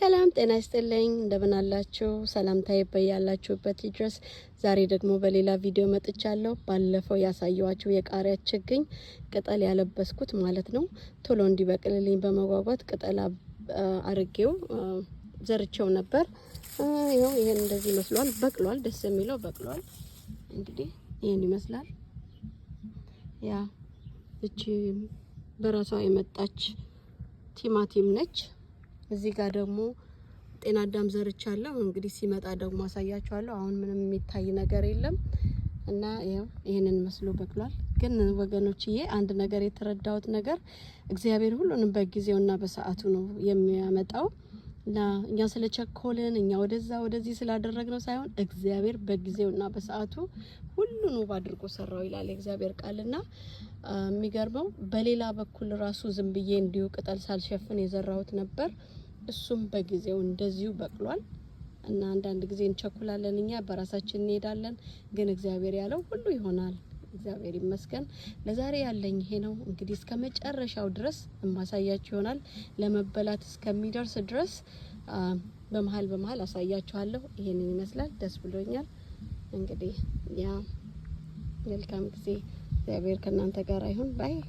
ሰላም ጤና ይስጥልኝ። እንደምን አላችሁ? ሰላምታዬ በያላችሁበት ይድረስ። ዛሬ ደግሞ በሌላ ቪዲዮ መጥቻለሁ። ባለፈው ያሳየኋችሁ የቃሪያ ችግኝ ቅጠል ያለበስኩት ማለት ነው። ቶሎ እንዲበቅልልኝ በመጓጓት ቅጠል አርጌው ዘርቼው ነበር። ይኸው ይሄን እንደዚህ መስሏል። በቅሏል። ደስ የሚለው በቅሏል። እንግዲህ ይሄን ይመስላል። Yeah፣ እቺ በራሷ የመጣች ቲማቲም ነች። እዚህ ጋር ደግሞ ጤና አዳም ዘርቻለሁ። እንግዲህ ሲመጣ ደግሞ አሳያችኋለሁ። አሁን ምንም የሚታይ ነገር የለም እና ይኸው ይሄንን መስሎ በቅሏል። ግን ወገኖችዬ፣ አንድ ነገር የተረዳሁት ነገር እግዚአብሔር ሁሉንም በጊዜውና በሰዓቱ ነው የሚያመጣው እና እኛ ስለ ቸኮልን፣ እኛ ወደዛ ወደዚህ ስላደረግነው ሳይሆን እግዚአብሔር በጊዜውና በሰዓቱ ሁሉን ውብ አድርጎ ሰራው ይላል የእግዚአብሔር ቃልና የሚገርመው በሌላ በኩል ራሱ ዝም ብዬ እንዲሁ ቅጠል ሳልሸፍን የዘራሁት ነበር። እሱም በጊዜው እንደዚሁ በቅሏል። እና አንዳንድ ጊዜ እንቸኩላለን፣ እኛ በራሳችን እንሄዳለን። ግን እግዚአብሔር ያለው ሁሉ ይሆናል። እግዚአብሔር ይመስገን። ለዛሬ ያለኝ ይሄ ነው። እንግዲህ እስከ መጨረሻው ድረስ የማሳያችሁ ይሆናል። ለመበላት እስከሚደርስ ድረስ በመሀል በመሀል አሳያችኋለሁ። ይሄንን ይመስላል። ደስ ብሎኛል። እንግዲህ yeah፣ መልካም ጊዜ። እግዚአብሔር ከእናንተ ጋር ይሁን። Bye.